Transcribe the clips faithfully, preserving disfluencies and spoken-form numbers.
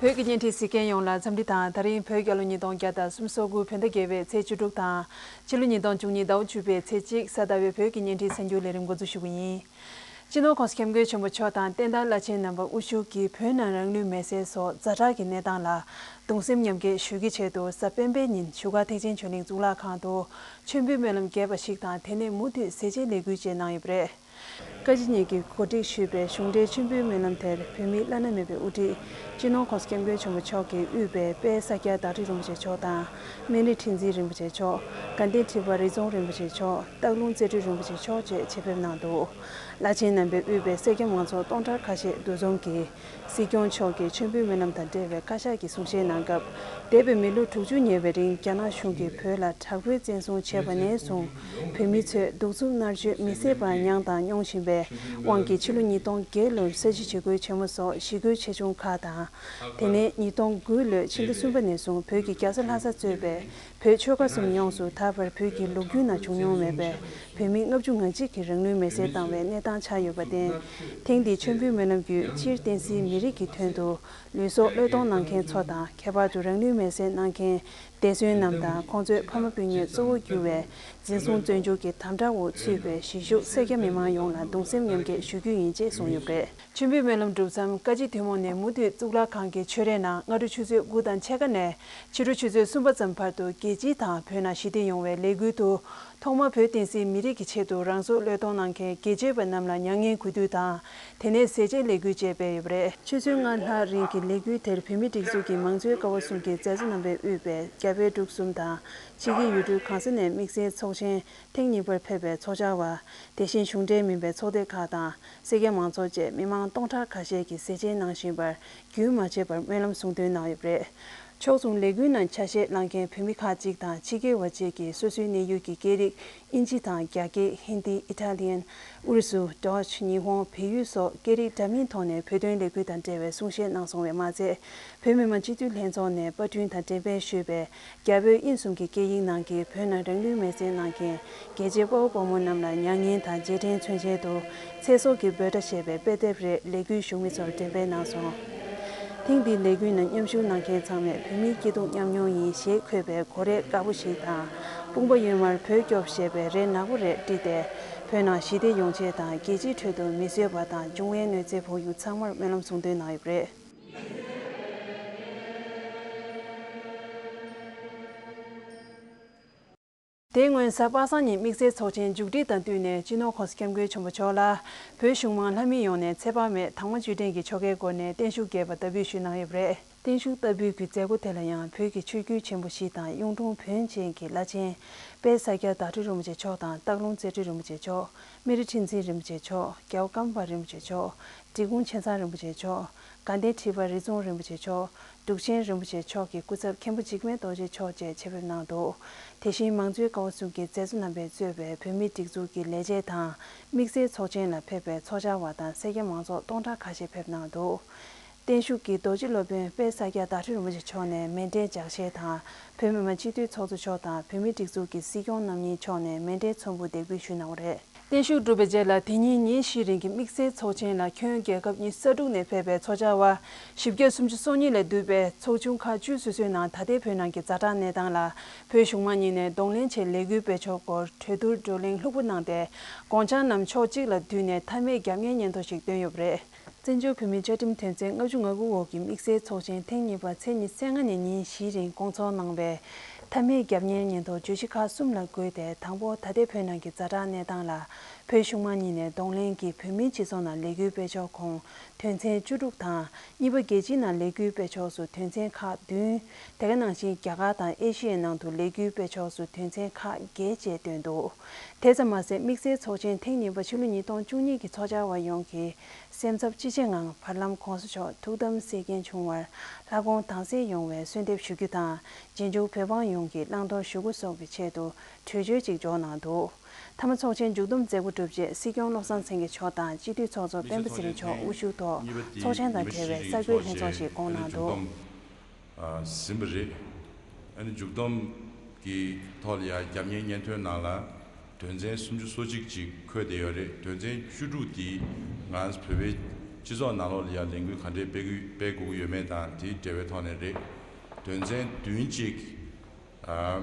བོད་ཀྱི་བརྙན་འཕྲིན་གཟིགས་མཁན་ཡོངས་ལ་འཚམས་འདྲི་དང་། ད་རིང་བོད་རྒྱལ་ལོ་ཉིས་སྟོང་བརྒྱ་དང་སུམ་ཅུ་སོ་དགུ་བོད་ཟླ་བརྒྱད་པའི་ཚེས་བཅུ་དྲུག་དང་། ཕྱི་ལོ་ཉིས་སྟོང་བཅུ་གཉིས་ཟླ་བ་བཅུ་པའི་ཚེས་གཅིག་གཟའ་ཟླ་བའི་བོད་ཀྱི་བརྙན་འཕྲིན་གསར་འགྱུར་ལས་རིམ་འགོ་འཛུགས་ཞུ་གི་ཡིན། སྤྱི་ནོར་༸གོང་ས་༸སྐྱབས་མགོན་ཆེན་པོ་མཆོག་དང་བསྟན་བདག་བླ་ཆེན་རྣམ་པ་དབུ་བཞུགས་ཀྱིས་བོད་ནང་རང་ལུས་མེར་སྲེག་སོགས་ཛ་དྲག་གི་གནས་སྟངས་ལ་གདུང་སེམས་མཉམ་སྐྱེད་ཞུ་གི་ཆེད་དུ་གཟའ་སྤེན་པའི་ཉིན་བཞུགས་སྒར་ཐེག་ཆེན་ཆོས་གླིང་གཙུག་ལག་ཁང་དུ་མཆོད་འབུལ་སྨོན་ལམ་རྒྱས་པ་ཞིག་དང་། དེ་ནས་མུ་མཐུད་ཟས་བཅད་ལས་འགུལ་བཅས་གནང་ཡོད་པ་རེད། བཀའ་སྤྱི་གཉིས་ཀྱིས་གོ་སྒྲིག་ཞུས་པའི་གཞུང་འབྲེལ་མཆོད་འབུལ་སྨོན་ལམ་དེར་བོད་མིའི་བླ་ན་མེད་པའི་དབུ་ཁྲིད་སྤྱི་ནོར་༸གོང་ས་༸སྐྱབས་མགོན་ཆེན་པོ་མཆོག་གིས་དབུས་པའི་དཔལ་ས་སྐྱ་བདག་ཁྲི་རིན་པོ་ཆེ་མཆོག་དང་། སྨན་རི་ཁྲི་འཛིན་རིན་པོ་ཆེ་མཆོག་དགའ་ལྡན་ཁྲི་པ་རི་རྫོང་རིན་པོ་ཆེ་མཆོག་སྟག་ལུང་རྩེ་སྤྲུལ་རིན་པོ་ཆེ་མཆོག་བཅས་ཆེད་ཕེབས་གནང་འདུག་བླ་ཆེན་རྣམ་པས་དབུས་པའི་སེར་སྐྱ་མང་ཚོགས་སྟོང་ཕྲག་ཁ་ཤས་འདུ་འཛོམས་ཀྱིས། སྲིད་སྐྱོང་མཆོག་གིས་མཆོད་འབུལ་སྨོན་ལམ་དང་འབྲེལ་བའི་བཀའ་ཤག་གི་གསུང་བཤད་གནང་སྐབས། འདས་པའི་མི་ལོ་དྲུག་ཅུ་ཉེ་བའི་རིང་རྒྱ་ནག་གཞུང་གིས་བོད་ལ་དྲག་པོའི་བཙན་བཟུང་བྱས་པ་ནས་བཟུང་། བོད་མི་ཚོས་གདུག་རྩུབ་མནར་གཅོད་མི་བཟད་པ་མྱངས་དང་མྱོང་བཞིན་པའི་དབང་གིས། ཕྱི་ལོ་ཉིས་སྟོང་བརྒྱད་ལོར་ས་བྱི་ཞི་རྒོལ་ཆེན་མོ་སོགས་ཞི་རྒོལ་ཆེ་ཆུང་ཁག་དང་། དེ་ནས་ཉིས་སྟོང་དགུ་ལོའི་ཕྱི་ཟླ་གསུམ་པ་ནས་བཟུང་བོད་ཀྱི་རྒྱལ་ས་ལྷ་ས་གཙོས་པའི་བོད་ཆོལ་ཁ་གསུམ་ཡོངས་སུ། ད་བར་བོད་ཀྱི་ལོ་རྒྱུས་ནང་བྱུང་མྱོང་མེད་པའི་བོད་མི་ལྔ་བཅུ་ང་གཅིག་གིས་རང་ལུས་མེར་སྲེག་བཏང་བའི་གནས་སྟངས་ཆགས་ཡོད་པར་བརྟེན། ཐེངས་འདིའི་མཆོད་འབུལ་སྨོན་ལམ་བརྒྱུད། སྤྱིར་བསྟན་སྲིད་མི་རིགས་ཀྱི་དོན་དུ་ལུས་སྲོག་བློས་གཏོང་གནང་མཁན་ཚོ་དང་། ཁྱད་པར་དུ་རང་ལུས་མེར་སྲེག་གནང་མཁན་འདས་གསོན་རྣམས་དང་། ཁོང་ཚོའི་ཕ་མ་སྤུན་ཉེ་གཙོ་བོར་གྱུར་བའི་འཛིན་བཟུང་བཙོན་འཇུག་གི་དམ་དྲག་འོག་ཚུད་པའི་གཞིས་བཞུགས་སེར་སྐྱ་མི་མང་ཡོངས་ལ་གདུང་སེམས་མཉམ་སྐྱེད་ཞུ་རྒྱུ་ཡིན་ཅེས་གསུངས་ཡོད་པ་རེད། མཆོད་འབུལ་སྨོན་ལམ་གྲུབ་མཚམས། བཀའ་སྤྱི་ཐུན་མོང་ནས་མུ་མཐུད་གཙུག་ལག་ཁང་གི་ཆོས་རའི་ནང་སྔ་དྲོ་ཆུ་ཚོད་དགུ་དང་ཕྱེད་ཀ་ནས་ཕྱི་དྲོ་ཆུ་ཚོད་གསུམ་པ་ཙམ་བར་དུ། རྒྱལ་སྤྱི་དང་བོད་ནང་ཞི་བདེ་ཡོང་བའི་ལས་འགུལ་དུ། ཐོག་མར་བོད་བསྟན་སྲིད་མི་རིགས་ཀྱི་ཆེད་དུ་རང་སྲོག་བློས་གཏོང་གནང་མཁན་རྒྱལ་གཅེས་པ་རྣམས་ལ་མྱ་ངན་གུས་འདུད་དང་། དེ་ནས་ཟས་བཅད་ལས་འགུལ་བཅས་སྤེལ་ཡོད་པ་རེད། ཆུ་ཚོད་ལྔ་ལྷག་རིང་གི་ལས་འགུལ་དེར་བོད་མིའི་སྒྲིག་འཛུགས་ཀྱི་མང་གཙོའི་ཀ་བ་གསུམ་གྱི་མཛད་གཙོ་རྣམ་པས་དབུས་པའི་རྒྱ་བལ་འབྲུག་གསུམ་དང་། ཕྱི་རྒྱལ་ཡུལ་གྲུ་གང་ས་ནས་དམིགས་བསལ་ཚོགས་ཆེན་ཐེངས་གཉིས་པར་ཕེབས་པའི་ཚོགས་བཅར་བ། དེ་བཞིན་གཞུང་འབྲེལ་མིན་པའི་ཚོགས་སྡེ་ཁག་དང་། སེར་སྐྱ་མང་ཚོགས་བཅས་མི་མང་སྟོང་ཕྲག་ཁ་ཤས་ཀྱིས་ཟས་བཅད་གནང་བཞིན་པར། རྒྱུན་མ་ཆད་པར་སྨོན་ལམ་གསུང་འདོན་གནང་ཡོད་པ་རེད། ཕྱོགས་མཚུངས་ལས་འགུལ་ནང་ཆ་ཤས་བླངས་མཁན་བོད་མི་ཁག་ཅིག་དང་ཕྱི་རྒྱལ་བ་བཅས་ཀྱིས་སོ་སོའི་གནས་ཡུལ་གྱི་སྐད་རིགས་དབྱིན་ཇི་དང་རྒྱ་སྐད། ཧིན་དི། ཨི་ཊ་ལི་ཡན། ཨུ་རུ་སུ། ཌོ་ཆི། ཉི་ཧོང་། བལ་ཡུལ་སོགས་སྐད་རིགས་འདྲ་མིན་ཐོག་ནས་བོད་དོན་ལས་འགུལ་དང་འབྲེལ་བའི་གསུང་བཤད་གནང་སོང་བས་མ་ཚད། བོད་མི་མང་སྤྱི་འཐུས་ལྷན་ཚོགས་ནས་པར་སྐྲུན་དང་འགྲེམས་སྤེལ་ཞུས་པའི་རྒྱ་བོད་དབྱིན་གསུམ་གྱི་སྐད་ཡིག་ནང་གི་བོད་ནང་རང་ལུས་མེར་སྲེག་གནང་མཁན་རྒྱལ་གཅེས་དཔའ་བོ་དཔའ་མོ་རྣམས་ལ་མྱ་ངན་དང་རྗེས་དྲན་མཚོན་ཆེད་དུ། ཚེ་སྲོག་གི་འབོད་སྒྲ་ཞེས་པའི་དཔེ་དེབ་རེ་ལས་འགུལ་ཞུགས་མི་ཚོར་འགྲེམས་སྤེལ་གནང་སོང་། ཐེངས་འདིའི་ལས་འགུལ་ནང་མཉམ་ཞུགས་གནང་མཁན་ཚང་མས་བོད་མིའི་སྐྱིད་སྡུག་མཉམ་མྱོང་ཡིན་ཞེས་འཁོད་པའི་སྒོ་རས་དཀར་པོ་ཞིག་དང་། དཔུང་པ་གཡོན་མར་བོད་སྐྱོབས་ཞེས་པའི་རས་ནག་པོ་རེ་དཀྲིས་ཏེ། བོད་ནང་ཞི་བདེ་ཡོང་ཆེད་དང་རྒྱལ་སྤྱིའི་ཁྲོད་དུ་མི་བཟོད་པ་དང་འབྱུང་བའི་གནོད་འཚེ་ཕོག་ཡུལ་ཚང་མར་སྨོན་ལམ་གསུང་འདོན་གནང་ཡོད་པ་རེད། དེ་སྔོན་གཟའ་པ་སངས་ཉིན་དམིགས་བསལ་ཚོགས་ཆེན་མཇུག་སྒྲིལ་དང་བསྟུན་ནས་སྤྱི་ནོར་༸གོང་ས་༸སྐྱབས་མགོན་ཆེན་པོ་མཆོག་ལ་བོད་གཞུང་མང་ལྷ་མི་ཡོངས་ནས་ཚེ་དཔག་མེད་དྭངས་མ་བཅུད་ལྡན་གྱི་ཆོ་གའི་སྒོ་ནས་བརྟན་བཞུགས་རྒྱས་པ་ལྟ་བུའི་ཞུས་གནང་ཡོད་པ་རེད། བརྟན་བཞུགས་ལྟ་བུའི་གི་མཛད་སྒོ་དེ་ལ་ཡང་བོད་ཀྱི་ཆོས་བརྒྱུད་ཆེན་པོ་བཞི་དང་གཡུང་དྲུང་བོན་ཅན་གྱི་བླ་ཆེན་དཔལ་ས་སྐྱ་བདག་ཁྲི་རིན་པོ་ཆེ་མཆོག་དང་སྟག་ལུང་རྩེ་སྤྲུལ་རིན་པོ་ཆེ་མཆོག་སྨན་རི་ཁྲི་འཛིན་རིན་པོ་ཆེ་མཆོག་རྒྱལ་བ་ཀརྨ་པ་རིན་པོ་ཆེ་མཆོག་འབྲི་གུང་ཆེ་ཚང་རིན་པོ་ཆེ་མཆོག་དགའ་ལྡན་ཁྲི་པ་རི་རྫོང་རིན་པོ་ཆེ་མཆོག་འབྲུག་ཆེན་རིན་པོ་ཆེ་མཆོག་གི་སྐུ་ཚབ་མཁན་པོ་འཇིགས་མེད་རྡོ་རྗེ་མཆོག་བཅས་ཆེད་ཕེབས་གནང་འདུག་དེ་བཞིན་མང་གཙོའི་ཀ་བ་གསུམ་གྱི་མཛད་གཙོ་རྣམ་པས་གཙོས་པའི་བོད་མིའི་སྒྲིག་འཛུགས་ཀྱི་ལས་བྱེད་དང་། དམིགས་བསལ་ཚོགས་ཆེན་ལ་ཕེབས་པའི་ཚོགས་བཅར་བ་དང་སེར་སྐྱ་མང་ཚོགས་སྟོང་ཕྲག་ཁ་ཤས་ཕེབས་གནང་འདུག་བརྟན་བཞུགས་ཀྱི་རྡོ་རྗེ་སློབ་དཔོན་དཔལ་ས་སྐྱ་བདག་ཁྲི་རིན་པོ་ཆེ་མཆོག་ནས་མཎྜལ་ལྗགས་བཤད་དང་། བོད་མི་མང་སྤྱི་འཐུས་ཚོགས་གཙོ་མཆོག་དང་བོད་མིའི་སྒྲིག་འཛུགས་ཀྱི་སྲིད་སྐྱོང་རྣམ་གཉིས་མཆོག་ནས་མཎྜལ་ཚོམ་བུ་འདེགས་འབུལ་ཞུས་གནང་བ་རེད། བརྟན་བཞུགས་གྲུབ་པའི་རྗེས་ལ་དེ་ཉིན་ཉིན་བཞིའི་རིང་གི་དམིགས་བསལ་ཚོགས་ཆེན་ལ་ཁྱོན་རྒྱལ་ཁབ་ཉི་ཤུ་རྩ་དྲུག་ནས་ཕེབས་པའི་ཚོགས་བཅར་བ་བཞི་བརྒྱ་སུམ་ཅུ་སོ་གཉིས་ལས་བསྡུས་པའི་ཚོགས་ཆུང་ཁག་བཅུ་སོ་སོའི་ནང་ད་ལྟའི་བོད་ནང་གི་ཛ་དྲག་གནས་སྟངས་ལ་བོད་གཞུང་མང་གཉིས་ནས་གདོང་ལེན་ཆེད་ལས་འགུལ་སྤེལ་ཕྱོགས་སྐོར་གྲོས་བསྡུར་བགྲོ་གླེང་ལྷུག་པོ་གནང་སྟེ། དགོངས་འཆར་རྣམས་ཕྱོགས་གཅིག་ལ་བསྡུས་ནས་མཐའ་མའི་རྒྱབ་གཉེར་སྙན་ཐོ་ཞིག་བཏོན་ཡོད་པ་རེད། བཙན་བྱོལ་བོད་མིའི་བཅའ་ཁྲིམས་དོན་ཚན་ལྔ་བཅུ་ང་དགུ་འོག་གི་དམིགས་བསལ་ཚོགས་ཆེན་ཐེངས་གཉིས་པ་ཚེས་ཉི་ཤུ་རྩ་ལྔ་ནས་ཉིན་བཞིའི་རིང་སྐོང་ཚོགས་གནང་བའི་མཐའ་མའི་རྒྱབ་གཉེར་སྙན་ཐོ་བརྗོད་གཞི་ཁག་གསུམ་ལ་བགོས་ཏེ། དང་པོ། ད་ལྟའི་བོད་ནང་གི་ཛ་དྲག་གནས་སྟངས་ལ་བོད་གཞུང་མང་གཉིས་ནས་གདོང་ལེན་གྱིས་བོད་མིའི་སྤྱི་ཚོགས་ནང་ལས་འགུལ་སྤེལ་ཕྱོགས་ཁོངས་དོན་ཚན་བཅུ་དྲུག་དང་། གཉིས་པ། རྒྱལ་སྤྱིའི་ནང་ལས་འགུལ་སྤེལ་ཕྱོགས་སུ་དོན་ཚན་ཁག་བདུན། དེ་ག་ནང་བཞིན་རྒྱ་གར་དང་ཨེ་ཤི་ཡའི་ནང་དུ་ལས་འགུལ་སྤེལ་ཕྱོགས་སུ་དོན་ཚན་ཁག་བརྒྱད་བཅས་བཏོན་འདུག་དེ་ཙམ་མ་ཟད། དམིགས་བསལ་ཚོགས་ཆེན་ཐེངས་གཉིས་པ་ཕྱི་ལོ་ཉིས་སྟོང་བཅུ་གཉིས་ཀྱི་ཚོགས་བཅར་བ་ཡོངས་ཀྱིས་སེམས་འཚབ་ཅི་ཆེ་ངང་བར་ལམ་གོང་ས་མཆོག་ཐུགས་དམ་གསལ་རྐྱེན་བྱུང་བར་ལྷ་དགོངས་དྭངས་གསལ་ཡོང་བའི་གསོལ་འདེབས་ཞུ་རྒྱུ་དང་། རྗེས་འཇུག་བོད་འབངས་ཡོངས་ཀྱིས་བླང་དོར་ཞུ་སྒོ་སོགས་ཀྱི་ཆེད་དུ་གྲོས་ཆོད་ཅིག་འཇོག་གནང་འདུག་མཐའ་མ། ཚོགས་ཆེན་མཇུག་བསྡོམས་མཛད་སྒོ་གྲུབ་རྗེས་སྲིད་སྐྱོང་བློ་བཟང་སེང་གེ་མཆོག་དང་སྤྱི་འཐུས་ཚོགས་གཙོ་སྤེན་པ་ཚེ་རིང་མཆོག་དབུ་བཞུགས་ཐོག་ཚོགས་ཆེན་དང་འབྲེལ་བའི་གསར་འགོད་ལྷན་ཚོགས་ཤིག་བསྐོངས་གནང་འདུག་ཨ། ཟིན་པ་རེད། ཨ་ནི་མཇུག་བསྡོམས་ཀྱི་ཐོག་ལ་ཡང་རྒྱབ་གཉེར་སྙན་ཐོའི་ནང་ལ་དོན་ཚན་སུམ་ཅུ་སོ་གཅིག་ཅིག་འཁོད་བསྡད་ཡོད་རེད། དོན་ཚན་བཅུ་དྲུག་དེ་ང་བོད་པའི་ སྤྱི་ཚོགས་ནང་ལོགས་ལ་ཡང་ལས་འགུལ་ག་འདྲས་སྤེལ་དགོས་སྤེལ་དགོས་ཀྱི་ཡོད་མེད་དང་དེའི་འབྲེལ་བའི་ཐོག་ནས་རེད། དོན་ཚན་བདུན་གཅིག་ཨ།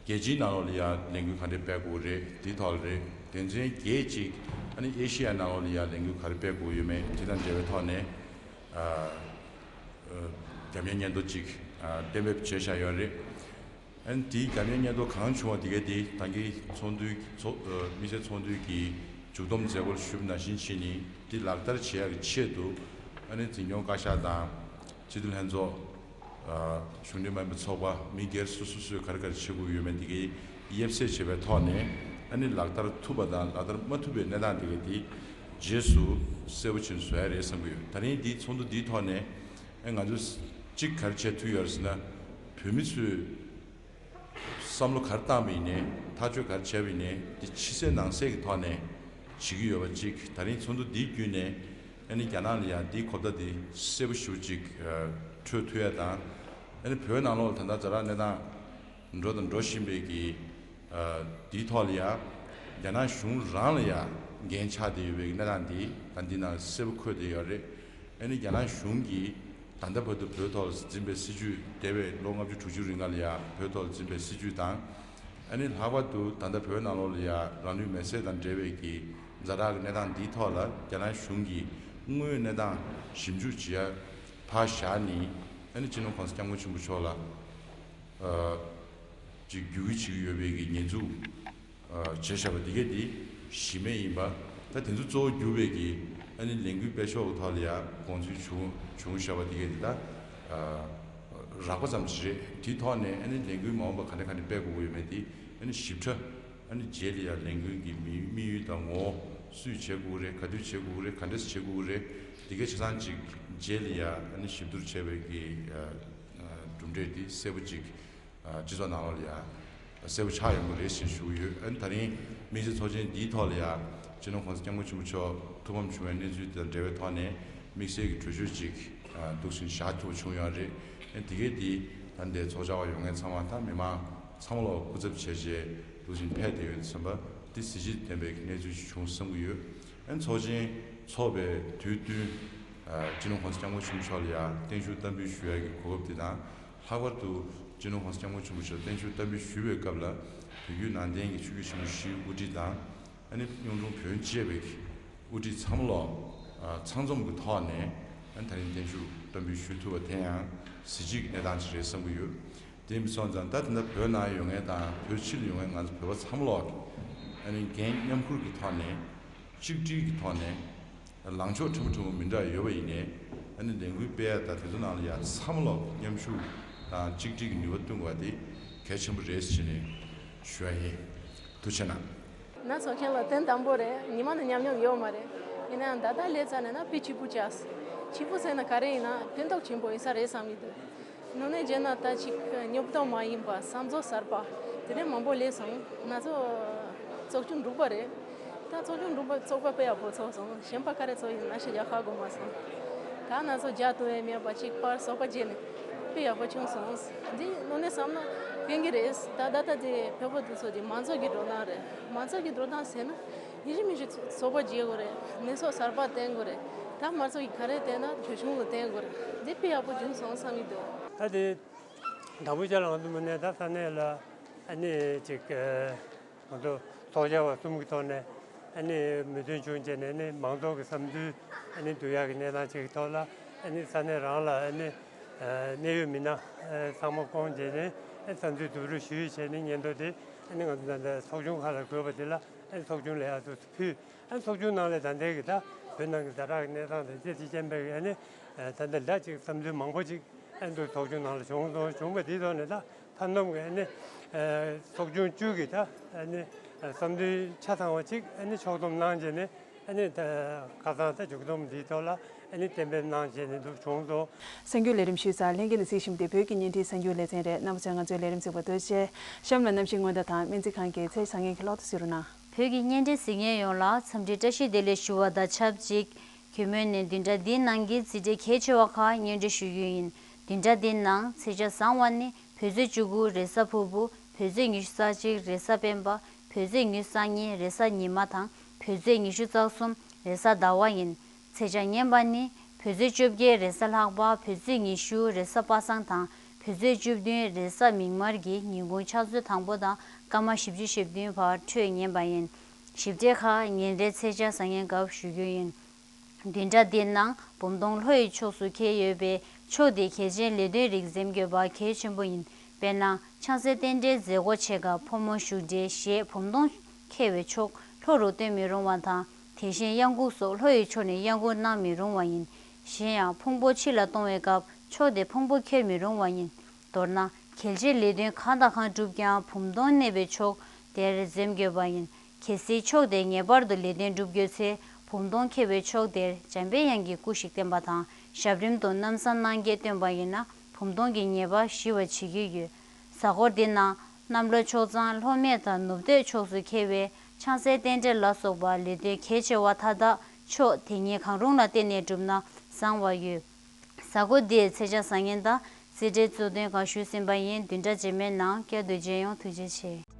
རྒྱལ་སྤྱིའི་ནང་ལོགས་ལ་ཡང་ལས་འགུལ་ག་འདྲས་སྤེལ་དགོས་རེད། དེའི་ཐོག་ལ་རེད། དོན་ཚན་བརྒྱད་གཅིག་ཨ་ནི་ཨེ་ཤི་ཡ་ནང་ལོགས་ལ་ཡང་ལས་འགུལ་ག་རེ་སྤེལ་དགོས་ཡོད་མེད་དེ་དང་འབྲེལ་བའི་ཐོག་ནས་ཨ། རྒྱབ་གཉེར་སྙན་ཐོ་གཅིག་གཏན་འབེབས་བྱས་བཞག་ཡོད་རེད། ཨ་ནི་དེའི་རྒྱབ་གཉེར་སྙན་ཐོ་གང་བྱུང་བ་དེ་གའི་དེ་ད་གིན་ཚོགས་འདུའི་ཚོགས་དམིགས་བསལ་ཚོགས་འདུའི་གི་མཇུག་བསྡོམས་མཛད་སྒོར་ཞུས་པ་ནང་བཞིན་བྱས་ནས་དེ་ལག་བསྟར་བྱེད་ཡག་གི་ཆེད་དུ་ཨ་ནི་འཛིན་སྐྱོང་བཀའ་ཤག་དང་སྤྱི་འཐུས་ལྷན་ཚོགས། གཞུང་འབྲེལ་མ་ཡིན་པའི་ཚོགས་པ་མི་སྒེར་སོ་སོ་སོས་ག་རེ་ག་རེ་བྱེད་དགོས་ཡོད་མེད་དེ་གའི་དབྱེ་གསེས་བྱེད་པའི་ཐོག་ནས་ཨ་ནི་ལག་བསྟར་ཐུབ་པ་དང་ལག་བསྟར་མ་ཐུབ་པའི་གནས་སྟངས་དེ་གའི་དེ་རྗེས་སུ་གསལ་པོ་ཕྱིན་བཟོ་ཡ་རེད་བསམ་གྱི་ཡོད། ད་རིང་འདིའི་ཚོགས་འདུ་འདིའི་ཐོག་ནས་ཨ་ང་ཚོས་གཅིག་ག་རེ་བྱེད་ཐུབ་ཡོད་རེད་ཟེར་ན། བོད་མི་ཚོས་བསམ་བློ་ག་རེ་བཏང་བ་ཡིན་ནའི་ཐག་གཅོད་ག་རེ་བྱས་པ་ཡིན་ནའི་དེ་ཕྱི་གསལ་ནང་གསལ་གྱི་ཐོག་ནས་བྱེད་ཀྱི་ཡོད་པ་གཅིག་ད་རིང་ཚོགས་འདུ་འདིའི་བརྒྱུད་ནས་ཨ་ནི་རྒྱ་ནག་ལ་ཡང་འདིའི་གོ་བརྡ་འདི་གསལ་པོ་ཞེ་པོ་ཅིག་འཕྲོད་ཐུབ་ཡ་དང་། ཨ་ནི་བོད་ནང་ལོགས་ལ་ད་ལྟ་ཛ་དྲག་གནས་སྟངས་འགྲོ་དང་འགྲོ་བཞིན་པའི་གི་འདིའི་ཐོག་ལ་ཡང་རྒྱ་ནག་གཞུང་རང་ལ་ཡང་འགན་ཆགས་བསྡད་ཡོད་པའི་གནས་སྟངས་འདི་ད་འདི་ནང་གསལ་པོ་འཁོད་བསྡད་ཡོད་རེད། ཨ་ནི་རྒྱ་ནག་གཞུང་གིས་ད་ལྟ་བར་དུ་བོད་ཐོག་ལ་འཛིན་པའི་སྲིད་བྱུས་འདས་པའི་ལོ་ལྔ་བཅུ་དྲུག་ཅུ་རིང་ལ་ཡང་བོད་ཐོག་ལ་འཛིན་པའི་སྲིད་བྱུས་དང་། ཨ་ནི་ལྷག་པར་དུ་ད་ལྟ་བོད་ནང་ལོགས་ལ་ཡང་རང་ལུས་མེར་སྲེག་དང་འབྲེལ་བའི་གི་ཛ་དྲག་གི་གནས་སྟངས་འདིའི་ཐོག་ལ་རྒྱ་ནག་གཞུང་གིས་དངོས་ཡོད་གནས་སྟངས་ཞིབ་འཇུག་བྱེད་ཡ་ཕར་བཞག་ནས་ཨ་ནི་སྤྱི་ནོར་༸གོང་ས་༸སྐྱབས་མགོན་ཆེན་པོ་མཆོག་ལ་ཨ་ཅིག་བརྒྱུད་སྐུལ་བྱེད་ཀྱི་ཡོད་པའི་གི་ཉེས་འཛུགས་བྱས་བཞག་པ་དེ་གས་དེ་གཞི་མེད་ཡིན་པ། ད་དེ་ཚོ་གཙོ་བོ་གྱུར་པའི་གི་ཨ་ནི་ལས་འགུལ་སྤེལ་ཕྱོགས་ཀྱི་ཐོག་ལ་ཡང་དགོངས་ཚུལ་བྱུང་བྱུང་བཞག་པ་དེ་གས་དེ་ད་རགས་པ་ཙམ་ཞིག་རེད། དེའི་ཐོག་ནས་ཨ་ནི་ལས་འགུལ་མ་འོངས་པ་ག་འདྲ་ག་འདྲ་སྤེལ་དགོས་ཀྱི་ཡོད་མེད་དེ་ཨ་ནི་ཞིབ་ཕྲ་ཨ་ནི་རྗེས་ལ་ཡང་ལས་འགུལ་གྱི་མི་དམིགས་ཡུལ་དང་ངོ་བོ་སུས་བྱེད་དགོས་རེད། ག་དུས་བྱེད་དགོས་རེད། ག་འདྲས་བྱེད་དགོས་རེད། དེ་གས་ཆ་ཚང་ཅིག་རྗེས་ལ་ཡང་ཨ་ནི་ཞིབ་བསྡུར་བྱས་པའི་གི་གྲུབ་འབྲས་དེ་གསལ་པོ་ཅིག་སྤྱི་ཚོགས་ནང་ལོགས་ལ་ཡང་གསལ་པོ་ཆགས་ཡོང་གི་རེད་ཅེས་ཞུ་གི་ཡོད། ཨ་ནི་ད་རིང་དམིགས་བསལ་ཚོགས་ཆེན་འདིའི་ཐོག་ལ་ཡང་སྤྱི་ནོར་༸གོང་ས་༸སྐྱབས་མགོན་ཆེན་པོ་མཆོག་ཐུགས་ཕམ་བྱུང་བའི་གནས་ཚུལ་དེ་དང་འབྲེལ་བའི་ཐོག་ནས་དམིགས་བསལ་གྱི་གྲོས་ཆོད་ཅིག་འདུག་སེ་བཞག་ཐུབ་པ་བྱུང་ཡོད་རེད། ཨ་ནི་དེ་གས་དེ་ད་ལྟའི་ཚོགས་བཅར་བ་ཡོང་མཁན་ཚང་མ་དང་མི་མང་ཚང་མ་ལ་སྐུ་ཚབ་བྱས་རྗེས་འདུག་སེ་ཕེབས་བསྡད་ཡོད་ཙམ་པ་འདི་གཟི་བརྗིད་ལྡན་པའི་གནས་ཚུལ་ཞིག་བྱུང་བསམ་གྱི་ཡོད། ཨ་ནི་ཚོགས་ཆེན་འཚོགས་པའི་དུས་བསྟུན་སྤྱི་ནོར་༸གོང་ས་༸སྐྱབས་མགོན་ཆེན་པོ་མཆོག་ལ་ཡང་བརྟན་བཞུགས་བསྟར་འབུལ་ཞུ་ཡ་གི་གོ་སྐབས་དེ་དང་། ལྷག་པར་དུ་སྤྱི་ནོར་༸གོང་ས་༸སྐྱབས་མགོན་ཆེན་པོ་མཆོག་བརྟན་བཞུགས་བསྟར་འབུལ་ཞུ་བའི་སྐབས་ལ་བོད་བརྒྱུད་ནང་བསྟན་གྱི་ཆོས་བརྒྱུད་ཆེན་པོ་བཞིའི་དབུ་ཁྲིད་དང་། ཨ་ནི་གཡུང་དྲུང་བོན་བཅས་པའི་དབུ་ཁྲིད་ཚང་མ་ལོག་ཚང་འཛོམས་ཀྱི་ཐོག་ནས་ཨ་ནི་ད་རིང་བརྟན་བཞུགས་བསྟར་འབུལ་ཞུ་ཐུབ་པ་དེ་ཡང་གཟི་བརྗིད་ཀྱི་གནས་སྟངས་ཅིག་རེད་བསམ་གྱི་ཡོད། དེ་མིན་སོང་ཙང་ད་དེ་འདྲ་བོད་ནང་ཡོད་མཁན་དང་བོད་ཕྱི་ལ་ཡོད་མཁན་ང་ཚོ་བོད་པ་ཚང་མ་ལོག་ཨ་ནི་འགན་མཉམ་ཁུར་གྱི་ཐོག་ནས་གཅིག་སྒྲིལ་གྱི་ཐོག་ནས། ལངས་ཕྱོགས་ཕྲན་བུ་ཕྲན་བུ་མི་འདྲ་ཡོད་པ་ཡིན་ནའི་ཨ་ནི་ལས་འགུལ་སྤེལ་ཡ་དང་དེ་ཚོ་ནང་ལ་ཡ་ཚང་མ་ལོག་མཉམ་ཞུགས་དང་གཅིག་སྒྲིལ་གྱི་ནུས་པ་བསྟུན་དགོས་པ་དེ་གལ་ཆེན་པོ་རེད་ཟེར་ནས་ཞུ་ཡ་ཡིན། ཐུགས་རྗེ་གནང་། ན་ཚོགས་ཆེན་ལ་ཐེངས་དང་པོ་རེད། ཉི་མ་ནས་ཉམས་མྱོང་ཡོད་མ་རེད། ཡིན་ནའང་ད་ལྟ་སླེབས་ཚར་ནས་ན་དཔེ་སྐྱིད་པོ་ཆགས། སྐྱིད་པོ་ཟེར་ན་ག་རེ་ཡིན་ན་ཕན་ཐོགས་ཆེན་པོ་ཡིན་ས་རེད་བསམ་གྱི་འདུག་དངོས་གནས་བྱས་ན་ད་ཅིག་སྙོབ་སྟོན་མ་ཡིན་པ་བསམ་ཚུལ་གསར་པ་དེ་འདྲ་མང་པོ་སླེབས་སོང་། ང་ཚོ་ཚོགས་ཆུང་འབྲུག་པ་རེད། ད་ཚོགས་ཆུང་འབྲུག་པ་ཚོགས་པ་དཔེ་ཡག་པོ་ཚོགས་སོང་། གཞན་པ་ག་རེ་ཚོགས་ཡིན་ན་ཞེ་དྲག་ཧ་གོ་མ་སོང་། ད་ང་ཚོ་རྒྱག་ཐུབ་ཡས་མེད་པ་ཅིག་པར་ཚོགས་པ་བརྗེས་ནས་དཔེ་ཡག་པོ་བྱུང་སོང་། འདི་དངོས་གནས་བསམ་ན་ཕན་གྱི་རེད། ད་ད་ལྟ་དེ་བོད་པ་འདི་ཚོ་དེ་མང་ཚོགས་ཀྱི་འགྲོ་སྟངས་རེད། མང་ཚོགས་ཀྱི་འགྲོ་སྟངས་ཟེར་ན་ཡིན་གཅིག་མིན་གཅིག་ཚོགས་པ་བརྗེ་དགོས་རེད། གནས་ཚུལ་གསར་པ་བསྟན་དགོས་རེད། ད་མང་ཚོགས་ཀྱིས་ག་རེ་བསྟན་ན་གྲོས་ཆུང་ལ་བསྟན་དགོས་རེད། འདི་དཔེ་ཡག་པོ་བྱུང་སོང་བསམ་གྱི་འདུག་ད་དེ་དང་པོ་ཆ་ལ་ང་ཚོ་མི་སྣས་ད་ས་གནས་ལ་ཨ་ནི་ཅིག་ང་ཚོ་ཚོགས་བཅར་བ་གསུམ་གྱི་ཐོག་ནས་ཨ་ནི་མོས་མཐུན་བྱུང་བྱས་ནས་ཨ་ནི་མང་ཚོགས་ཀྱི་བསམ་ཚུལ་ཨ་ནི་བསྡུ་ཡག་གི་གནས་སྟངས་ཅིག་གི་ཐོག་ལ་ཨ་ནི་ས་གནས་རང་ལ་ཨ་ནི་གནད་ཡོད་མི་སྣ་ཚང་མ་བསྐོང་བྱས་ནས་བསམ་ཚུལ་བསྡུ་རུབ་ཞུས་བྱས་ནས་སྙན་ཐོ་དེ་ཨ་ནི་ང་ཚོ་ད་ལྟ་ཚོགས་ཆུང་ཁག་ལ་བགོས་པ་དེ་ལ་ཨ་ནི་ཚོགས་ཆུང་ལ་ཡར་ཚུར་ཕུལ། ཨ་ནི་ཚོགས་ཆུང་ནང་ལ་ད་ལྟའི་གི་ད་བོད་ནང་གི་ཛ་དྲག་གི་གནས་སྟངས་དང་དེ་དེ་རྐྱེན་པས་ཨ་ནི་ད་ལྟ་ལ་ཅིག་བསམ་ཚུལ་མང་པོ་ཅིག་ཨ་ནི་ཚོགས་ཆུང་ནང་ལ་བྱུང་སོང་། བྱུང་བ་དེའི་ཐོག་ནས་ད་མཐའ་མཚམས་ཀྱི་ཨ་ནི་ཚོགས་ཆུང་བཅུ་གི་ད་ཨ་ནི་བསམ་ཚུལ་ཆ་ཚང་བ་ཅིག་ཨ་ནི་ཕྱོགས་བསྡོམས་གནང་བྱས་ནས་ཨ་ནི་ད་ཁ་སང་ད་མཇུག་བསྡོམས་འདིའི་ཐོག་ལ་ཨ་ནི་གཏན་འབེབས་གནང་བྱས་ནས་འདུག་བྱུང་སོང་། གསར་འགྱུར་ལས་རིམ་ཞུས་ཚར། ལྷན་རྒྱས་ནས་གཟིགས་བཞིན་པ་དེ་བོད་ཀྱི་བརྙན་འཕྲིན་གསར་འགྱུར་ལེ་ཚན་རེད། རྣམ་པ་ཚོས་ང་ཚོའི་ལས་རིམ་གཟིགས་པར་ཐུགས་རྗེ་ཆེ། གཤམ་ལ་གནམ་གཤིས་སྔོན་བརྡ་དང་སྨན་རྩིས་ཁང་གི་ཚེ་བྱ་ངན་གྱིས་ཀློག་ཐུབ་ཟེར་ན། བོད་ཀྱི་བརྙན་འཕྲིན་གཟིགས་མཁན་ཡོངས་ལ་འཚམས་འདྲིའི་བཀྲ་ཤིས་བདེ་ལེགས་ཞུ་བ་དང་ཆབས་ཅིག་གུས་མོས་ནས་བདུན་ཕྲག་འདིའི་ནང་གི་རྩིས་འབྲས་གལ་ཆེ་བ་ཁག་སྙན་སྒྲོན་ཞུ་རྒྱུ་ཡིན། བདུན་ཕྲག་འདིའི་ནང་ཚེས་ཆ་བཟང་བ་ནི་བོད་ཚེས་བཅུ་དགུ་རེས་གཟའ་ཕུར་བུ། བོད་ཚེས་ཉི་ཤུ་རྩ་གཅིག་རེས་གཟའ་སྤེན་པ། བོད་ཚེས་ཉི་ཤུ་རྩ་གཉིས་རེས་གཟའ་ཉི་མ་དང་། བོད་ཚེས་ཉི་ཤུ་རྩ་གསུམ་རེས་གཟའ་ཟླ་བ་ཡིན། ཚེས་ཆ་ཉིན་པ་ནི་བོད་ཚེས་བཅོ་བརྒྱད་རེས་གཟའ་ལྷག་པ། བོད་ཚེས་ཉི་ཤུ་རེས་གཟའ་པ་སངས་དང་། བོད་ཚེས་བཅུ་བདུན་རེས་གཟའ་མིག་དམར་གྱི་ཉིན་གུང་ཕྱག་ཚོད་དང་པོ་དང་སྐར་མ་བཞི་བཅུ་ཞེ་བདུན་བར་འཕྲོད་ཉན་པ་ཡིན། ཞིབ་ཕྲའི་ཁག་ཉིན་རེའི་ཚེས་ཆ་གསར་སྙན་སྐབས་ཞུ་རྒྱུ་ཡིན། བདུན་ཕྲག་འདིའི་ནང་བུམ་སྟོང་ལྷོ་ཡི་ཕྱོགས་སུ་འཁེལ་ཡོད་པས་ཕྱོགས་འདིའི་གལ་ཆེན་ལས་དོན་རིགས་འཛེམ་དགོས་པ་གལ་ཆེན་པོ་ཡིན། དཔེར་ན། ཆང་སའི་རྟེན་འབྲེལ་མཛད་སྒོ་ཆེ་ཁག་ཕོ་མོ་བཞུགས་གྲལ་ཞེས་བུམ་སྟོང་འཁེལ་བའི་ཕྱོགས་ལྷོ་རུ་སྟོན་མི་རུང་བ་དང་། དེ་བཞིན་གཡང་འགུགས་སོགས་ལྷོ་ཡི་ཕྱོགས་ནས་གཡང་འགུགས་གནང་མི་རུང་བ་ཡིན། གཞན་ཡང་ཕུང་པོ་ཕྱི་ལ་གཏོང་བའི་སྐབས་ཕྱོགས་དེ་ཕུང་པོ་འཁྱེར་མི་རུང་བ་ཡིན། མདོར་ན། གལ་ཆེའི་ལས་དོན་གང་དང་གང་བསྒྲུབ་ཀྱང་བུམ་སྟོང་གནས་པའི་ཕྱོགས་དེར་འཛེམ་དགོས་པ་ཡིན། གལ་སྲིད་ཕྱོགས་དེར་ངེས་པར་དུ་ལས་དོན་བསྒྲུབ་དགོས་ཚེ་བུམ་སྟོང་འཁེལ་བའི་ཕྱོགས་དེར་འཇམ་པའི་དབྱངས་ཀྱི་སྐུ་ཞིག་བསྟན་པ་དང་ཞབས་རིམ་དུ་ལམ་སང་གནང་གལ་བཏོན་པ་ཡིན་ན་བུམ་སྟོང་གི་ཉེས་པ་ཞི་བར་བྱེད་ཀྱི་ཡོད། གཟའ་འཁོར་འདི་ནང་གནམ་ལོ་ཕྱོགས་གཙང་ལྷོ་སྨད་དང་ནུབ་སྟོད་ཕྱོགས་སུ་འཁེལ་བའི་ཆང་སའི་རྟེན་འབྲེལ་ལ་སོགས་པ་ལས་དོན་གལ་ཆེ་བ་མཐའ་དག་ཕྱོགས་དེ་གཉིས་གང་རུང་ལ་བརྟེན་ནས་བསྒྲུབས་ན་བཟང་བ་ཡོད། གཟའ་འཁོར་འདིའི་ཚེས་ཆ་གསར་སྙན་དང་རྩིས་འབྲས་གཙོ་དོན་ཁག་ཞུས་ཟིན་པ་ཡིན། བདུན་ཕྲག་རྗེས་མའི་ནང་བསྐྱར་དུ་མཇལ་ཡོང་། ཐུགས་རྗེ་ཆེ།